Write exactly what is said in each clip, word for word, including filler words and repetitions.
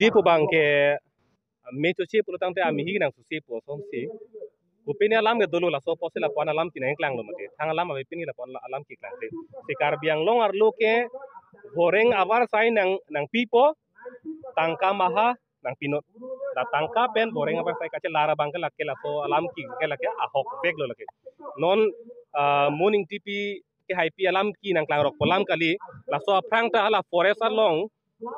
Ipu abangke me choche pulo tangte amehi nang susi pu asonsi. Kopine alam ke dolo laso apotsi lapu-an alam kinang klanglo mati. Thang alam avepin ke lapu-an alam keklang te. Si Karbi Anglong arlo ke voreng avarsai nang nangpipo, tangka maha nangpinot. La tangka pen voreng avarsai kachelar abangke lake laso alam ke ke lake ahokpeklo lake. Non ah, Mo Ingtipi kehaipi alam ke nang klangrokpo alam kali, laso aphrang ta hala forest along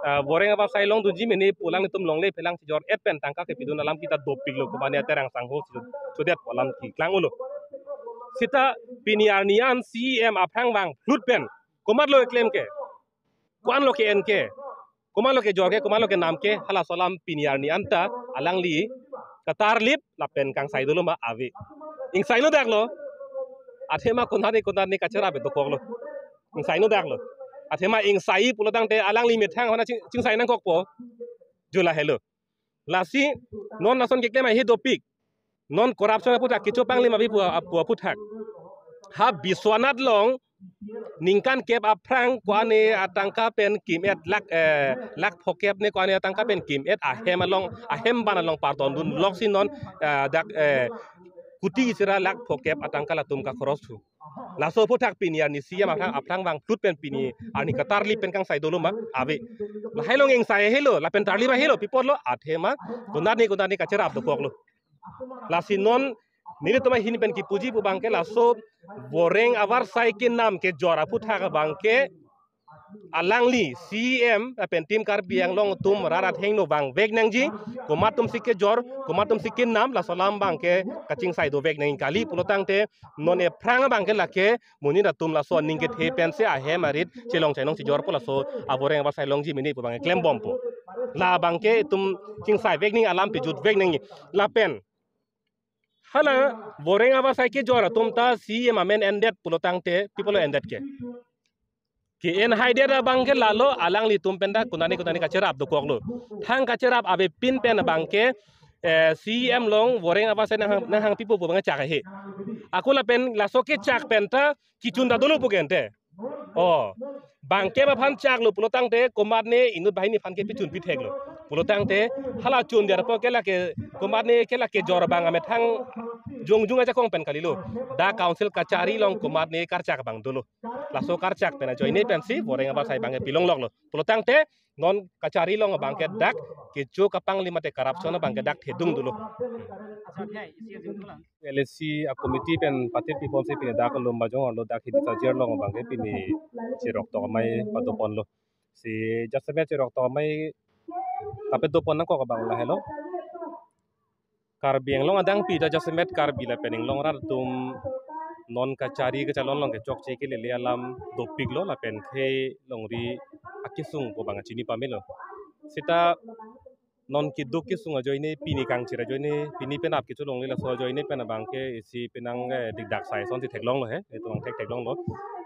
ah, voreng avarsai longdunji mene pu alanglitum longle phelang chijor-et pen tangka kepidun alam kita dopiklo, komane aterang sangho si chodetpo alam keklang-olo. Sita pini arni an C E M aphrang vangphlut pen komatlo keklem ke, ko-anlo ke-en ke, komatlo kejor ke, komatlo kenam ke, halaso alam pini arni anta alangli katarlip lapen kangsai dolo ma ave. Ingsaino daklo. Athema konatne konatne kacherap dokoklo. Ingsaino daklo. Athema ingsai pulo tangte alangli methang hona ching, chingsai nangkokpo. Jula helo. Lasi non lason keklem ahi dopik. Non corruption aphuthak, kecho panglim avi pu, pu aphuthak. Ha Biswanath along ningkan kep aphrang ko-an atangka pen kim-et lakh, eh, lakh phokep ne ko-an atangka pen kim-et ahem along, ahem ban along parton dunloksi non, eh, dak, eh, kuti sira lakh phokep atangka latum kakhoros thu. Laso aphuthak pini arni C E M aphrang, aphrang vangphlut pen pini arni katarlip pen kangsai dolo ma ave. Lahai along ingsai helo, lapen tarlip helo, pi apotlo, athema konatne konatne kacherap dokoklo. Lasi non nelitum ahin pen kipuji pu abangke laso voreng avarsai kenam kejor aphuthak abangke alangli C E M lapen Team Karbi Anglong atum rat athengno vangvek nangji, komat atumsi kejor, komat atumsi kenam, laso alam abangke kachingsai dovek nangji kali pulo tangte non ephrang abangke lake monit atum laso aning kethe pensi ahem arit chelong chainong chijorpo, laso avoreng avarsai longji mene pu abangke klembompo. La abangke itum chingsaivek nangji, alam pijutvek nangji. Lapen hala voreng avarsai kejor atum ta C E M amen endet pulo tangte pi apotlo endet ke. Ke-en haidet abangke lalo, alanglitum pen ta konatne konatne kacherap dokoklo. Thang kacherap avepin pen abangke, eh, C E M along voreng avarsai nanghang, nanghangpipo pu abangke chak ahe. Ako lapen laso kechak pen ta kechun ta dolo pu ke ante. Oh, bangkep aphan chaklo pulo tangte komatne inut banghini aphan ke pechun pitheklo. Pulo tangte hala chundet apot ke lake komatne ke lake kejor abang amethang jongjung ajakong pen kalilo. Dak council kachari along komatne karchak abang dolo. Laso karchak pen ajoine pensi voreng avarsai abangke pilongloklo. Pulo tangte non kachari along abangke dak kecho kapanglim mate corruption abangke dak thedung dolo. L A C a-committee pen patir piponsi pini dak Lumbajong arlo dak Hidi Sajir along abangke pini cheroktok amei padoponlo. Si jasemet cheroktok amei kapedopon nangkok abang lahelo. Karbi Anglong adangpi ta jasemet Karbi lapen Anglong arat atum non kachari kachelong along ke chokche kelele alam dopiklo lapen khei longri akesung pu abang chini pamelo. Sita non keduk kesung ajoine, pini kangchir ajoine, pini penap kecholongle laso ajoine pen abangke isi penang, eh, dikdak sai asonsi theklonglo he, itum thek theklonglo.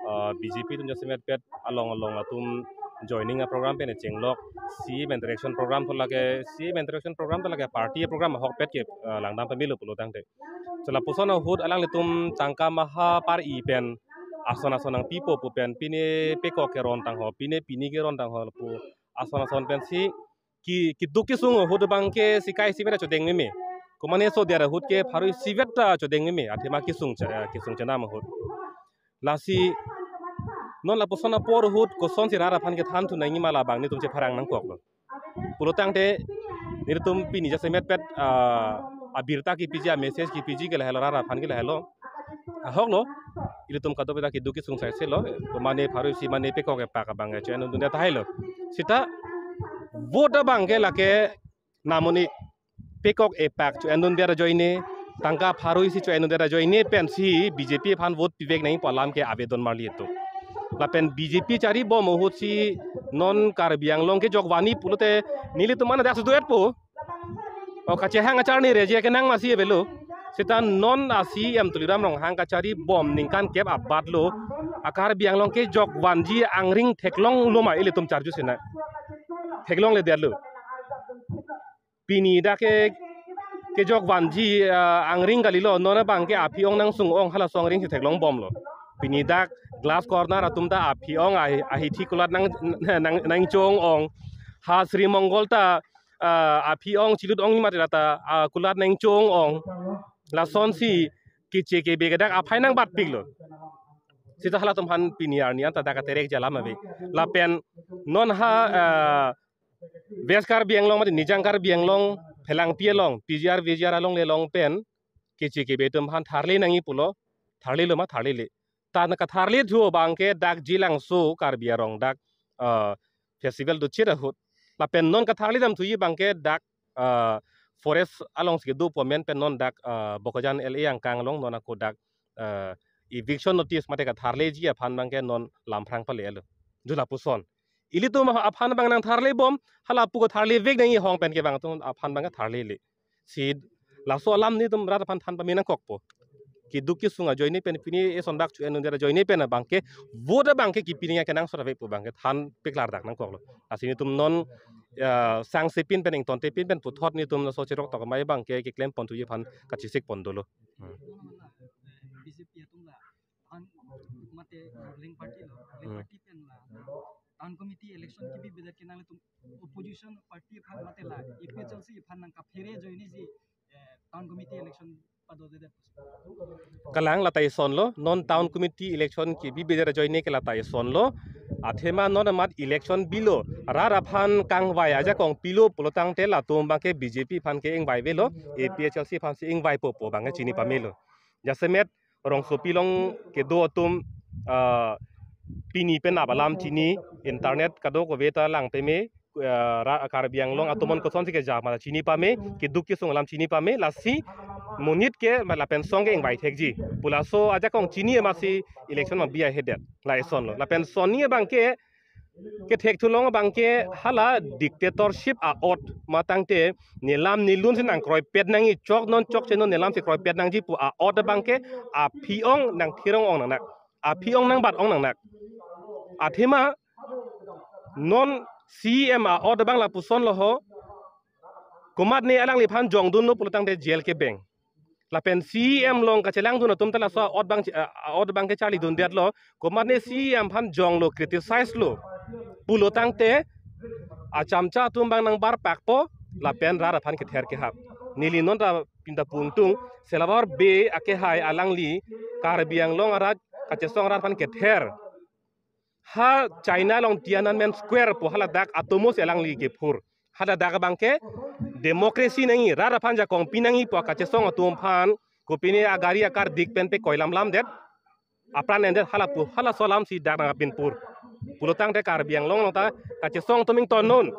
Ah, B J P atum jasemet pet along along atum joining a-program pen chenglok, C E M interaction program tho lake, C E M interaction program tho lake party program ahokpet ke, ah, langdam pamelo pulo tangte. Chula lapuson ahut alanglitum tangka maha par-i pen ason ason nangpipo pu pen, pine pekok keron tangho, pine pini keron tangho pu ason ason pensi ki, keduk kesung ahut abangke sikai sivet ta chodeng meme. Komane sodet ahut ke pharo isivet ta chodeng meme, athema kesung cha, eh, kesung chanam ahut. Lasi non lapuson apor ahut kosonsi rat aphan kethan thu nangji ma labang netum chepharang nangkoklo. Pulo tangte netum pini jasemet pet, ah, abirta kepiji, a-message kepiji ke lahelo, rat aphan ke lahelo. Ahoklo, ilitum kadokave ta keduk kesung saiselo, komane pharo isi mane pekok epak abang ke cho-endunde tahailo. Sita vote abangke lake namoni pekok epak cho-endunde ajoine, tangka pharo isi cho-endunde ajoine pensi B J P aphan vote pivek nangji pu alam ke avedon marli etu. Lapen B J P charibom ahutsi non Karbi Anglong kejok vanji pulote nelitum an dak suduet po. O kachehang acharni reje kenang masi avelo. Sita non a-C E M Tuliram Ronghang kacharibom ningkan kep abatlo, a-Karbi Anglong kejok vanji angring theklonglo ma ilitum charju sina. Theklongledetlo. Pini dak ke kejok vanji, ah, angring kalilo, non abangke aphi ong nangsung ong halaso angring si theklongbomlo. Pini dak glass corner atum ta aphi ong ahi, ahithi kulat nang, nang, nangchong ong. Ha Sri Mongol ta ah, aphi ong chilut ong ni mati lata, ah, kulat neng chong ong. Lasonsi keche kebe ke dak aphai nangbatpiklo. Sita halatum aphan pini arni anta dak aterek alam ave. Lapen non ha, ah, West Karbi Anglong mati Nijang Karbi Anglong phelangpi along, P G R, V G R along le along pen keche kebe atum aphan tharle nangji pulo, tharlelo ma tharlele. Ta nangkatharle thu abangke dak Jilangso Karbi arong dak, ah, festival dochit ahut. Lapen non katharle dam thuji abangke dak, ah, forest alongsi kedo pu amen pen non dak, ah, Bokajan L A angkang along non ako dak, ah, eviction notice mate katharleji aphan abangke non lam phrang pale alo. Jula puson. Ilitum aphan abang nangtharlebom, hala pu katharlevek nangji ahong pen kevang atum aphan abangke tharlele. Si laso alam netum rat aphan than pame nangkokpo. Keduk kesung ajoine pen pini eson bak chu enun dera ajoine pen abangke vote abangke kepi nangji kenangsot ave pu abangke thanpik klardak nangkoklo. Lasi netum non, ya, sangsepin pen ingtontepin pen puthot netum laso cherok tok amei abangke keklem pon thuji aphan kachesik pon dolo. Hmm. B J P atum la, an mate ruling party lo, ruling Hmm. party pen la town committee election kebibedet ke nanglitum opposition party aphan mate la A P H L C aphan nangkaphere ajoinesi, eh, town committee election padodedet. Kalang lata isonlo, non town committee election kebibedet ajoine ke lata isonlo. Athema non amat election bilo, rat aphan kangvai ajakong pilo pulotangte latum abangke B J P aphan ke ingvai avelo, A P H L C aphansi ingvaipo pu abangke chini pamelo. Jasemet rongsopi along kedo atum, ah, pini pen ap alam chini, internet kadokave ta lang pame, ah, ra-, Karbi Anglong atum an kosonsi keja ma chini pame, keduk kesung alam chini pame, lasi monit ke ma lapen song ke ingvai thekji. Pu laso ajakong chini amatsi election ma bi ahedet. La isonlo. Lapen sonni abangke kethek thulong abangke hala dictatorship a-ot matangte nelam nelunsi nangkroipet nangji, chok non chokche non nelamsi kroipet nangji pu a-ot abangke aphi ong nangthirong ong nangnak. Aphi ong nangbat ong nangnak. Athema non C E M a-ot abang lapuson lo ho. Komatne alangliphan jongdunlo pulotangte jail kebeng. Lapen C E M along kachelangdun atum ta laso a-ot abang, a-ot abangke charlidundetlo. Komatne C E M aphan jonglo, criticize lo pulotangte achamcha atum abang nangbarpakpo lapen rat aphan kether kehap. Neli non ta pinta pungtung, Selawar Bey akehai alangli Karbi Anglong arat kachesong rat aphan kether. Ha China along Tiananmen Square pu haladak atomo si alangli kephur. Haladak abangke democracy nangji, rat aphan jakong pi nangji pu akachesong atum aphan, kopine agari akardik pen pe koilam lamdet, apran endet hala pu, halaso alamsi dak nangpinpur. Pulotangte Karbi Anglong along ta kachesong atum ingtonnon.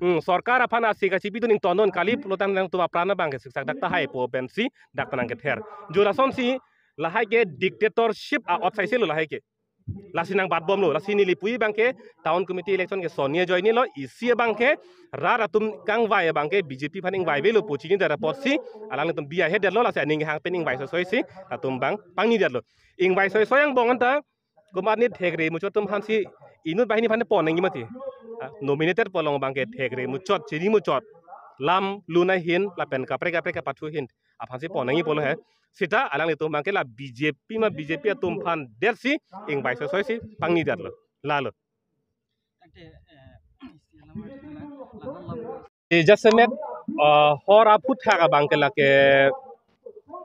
Hmm, sorkar aphan asi kachipidun ingtonnon kali pulotang nangtum apran abangke siksak dak tahai pu pensi dak nangkether. Jula sonsi lahai ke dictatorship a-ot saise lo lahai ke. Lasi nangbatbomlo, lasi neli puji abangke town committee election ke sonni ajoinelo, isi abangke rat atum kangvai abangke B J P aphan ingvai avelo pu chinidet apotsi alanglitum bi ahedetlo, lasi aning hang pen ingvai soisoisi atum abang pangnidetlo. Ingvai soisoi angbong anta komatne thekre muchot atum aphansi inut banghini aphan pon nangji mati. Ah, nominated pu along abangke thekre muchot, chini muchot, lam lun ahin lapen kaprek kaprek kapathu ahin aphansi pon nangji pulo he. Sita alanglitum abangke la B J P ma B J P atum aphan detsi ingvai soisoisi pangnidetlo. Lalo. Tangte, eh, isi alam, alam, alam. Eh, jasemet, ah, hor aphuthak abangke lake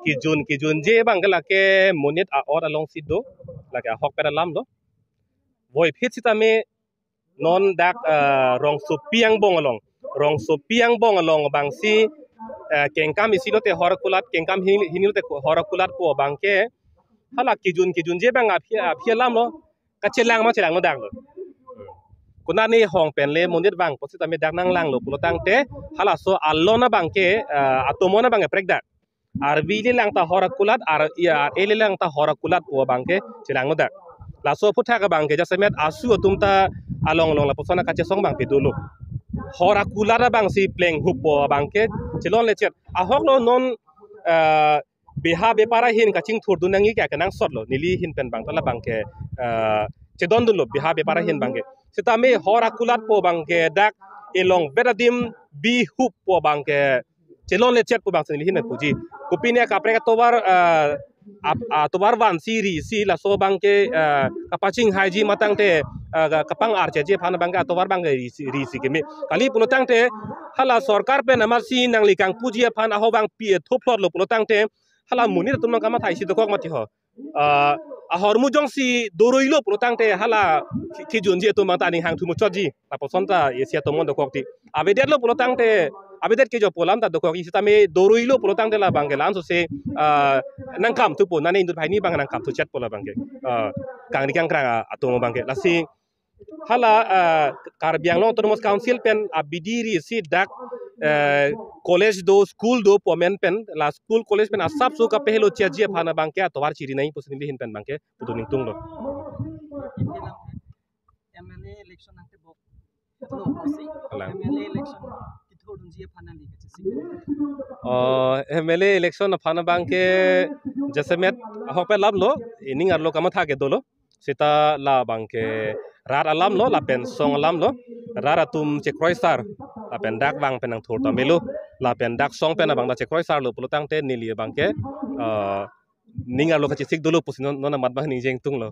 kejun kejunje abangke lake monit a-ot alongsi do, lake ahokpet alam do. Voiphit sitame non dak, ah, rongsopi angbong along. Rongsopi angbong along abangsi, eh, kengkam isi lote hor kulat, kengkam hini, hini lote hor kulat pu abangke hala kejun kejunje abang aphi, aphi alam lo. Kachelang ma chelangno dak lo. Konatne hong pen le monit vangpo sitame dak nanglanglo pulotangte halaso alon abangke, eh, atomo abangke prekdak. Arvi le lang ta hor akulat, ar, ya, ar-e le lang ta hor akulat pu abangke chelangno dak. Laso aphuthak abangke jasemet asu atum ta along along lapuson akachesong abangke dolo. Hor akulat abangsi plenghup pu abangke chelonlechet. Ahok lo non, eh, beha bepar ahin kachingthurdun nangji ke akenangsot lo. Neli ahin pen abang ta labangke, eh, chedondunlo beha bepar ahin abangke. Sitame hor akulat pu abangke dak elongvet adim bihup pu abangke chelonlechet pu abangsi neli ahin pen puji. Kopine kaprek atovar, eh, ap- atovar vansi risi laso abangke, ah, kapachinghaiji matangte, ah, ka- kapang-archeji aphan abangke atovar abangke risi, risi keme. Kali pulotangte hala sorkar pen amatsi nangli kangpuji aphan ahok abang pi etho plot lo pulotangte hala monit atum nang kamatha isi dokok mati ho. Ah, ahormu jongsi doroilo pulotangte hala thi- thijunji atum abang ta aning hangthu muchotji. Lapuson ta isi atum mon dokok ti. Avedetlo pulotangte, avedet ke jo pu alam ta dokok isi tame doroilo pulotangte labangke la-an sose, ah, nangkam thupo, nane inut banghini abang nangkam thuchet pu labangke. Ah, kangri kangkrang atum abangke. Lasi hala, ah, Karbi Anglong Autonomous Council pen abidi risi dak, eh, college do, school do pu amen pen, la school college pen asapso kapehelo cheji aphan abangke atovar chiri nangji pusi neli ahin pen abangke pudun ingtunglo. M L A election nangtebok lo pusi. Kalang. M L A election kethurdunji aphan nangli kachesik. Oh, M L A election aphan abangke jasemet ahok pen alam lo, ining arlo kamatha ke dolo. Seta labangke rat alam lo, lapen song alam lo, rat atum chekroisar, lapen dak vang pen nangthur ta melo, lapen dak song pen abang ta chekroisar lo pulotangte neli abangke, eh, ning arlo kachesik dolo pusi non, non amat abang ningjeng tunglo.